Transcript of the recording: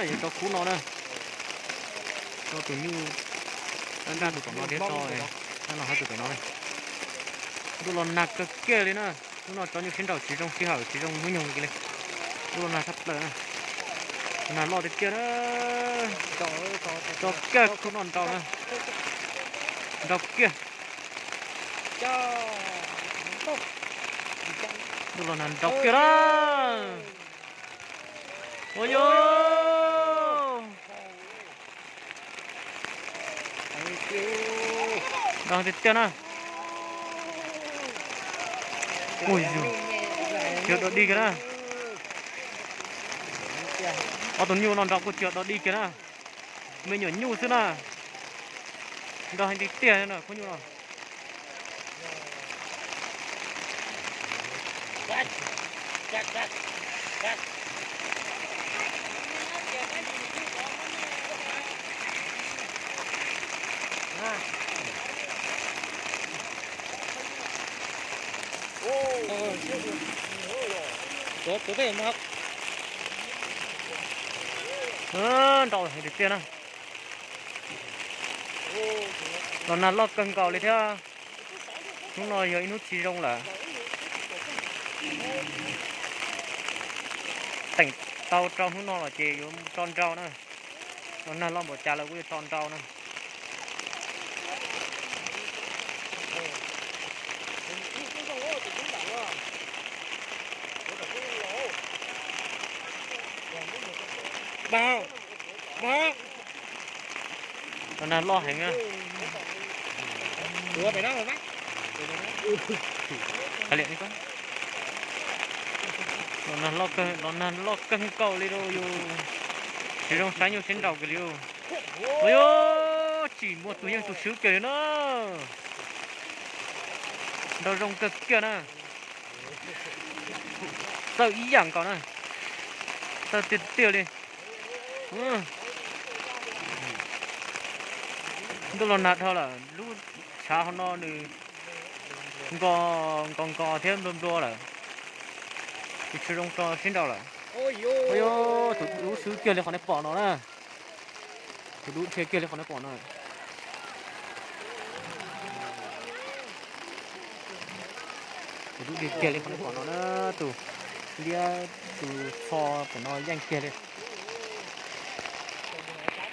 Rau khub no na, rau tus nyuj, rau nraj tus tom no thiab, rau nraj no hab tus tom no. Ntuj los nag kawg kiag li na. Hnub no tso nyuj sib nraus tsis zoo sij hawm, tsis zoo hnub nyoog kiag li. Ntuj los nag tshaj plaws na. Nag loj tiag tiag na. Tso kiag khub no nrau na. Nrau kiag. Ntuj los nag nrau kiag na. Ua yog nrau tiag tiag na. Ua yog, tsis yog dog dig kiag na. Ob tug nyuj no nrau kuj tsis yog dog dig kiag na. Me nyuam nyuj xwb na. Nrau heev tiag tiag na khub nyuj no. Nrau heev tiag tiag na. Los nag loj kawg nkaus li thiab. Hnub no yog ib hnub tsis zoo lawm. Teem tau rau hnub no los ces yuav tso nrau na. Los nag loj npaum cas lawm kuj yuav tso nrau na. Los nag loj heev na. Los nag loj kawg nkaus li rau yus, tsis zoo saib nyuj sib nraus kiag li. Ua yog tsis muaj tus yeej tus swb kiag li na. Nrau zoo kawg kiag na. Txawj ib yam nkaus na. Txawj tiag tiag li. Ntuj los nag dhau lawm, lub tshav hauv no nws nko nko nko thiab nplua nplua lawm. Tsis tshua zoo rau sib nraus lawm. Ua yog tus dub swb kiag li qhov nej pom no na. Tus dub dhia kiag li qhov nej pom no. Tus dub dhia kiag li qhov nej pom no na, tus liab tus txho pem no yeej kiag li.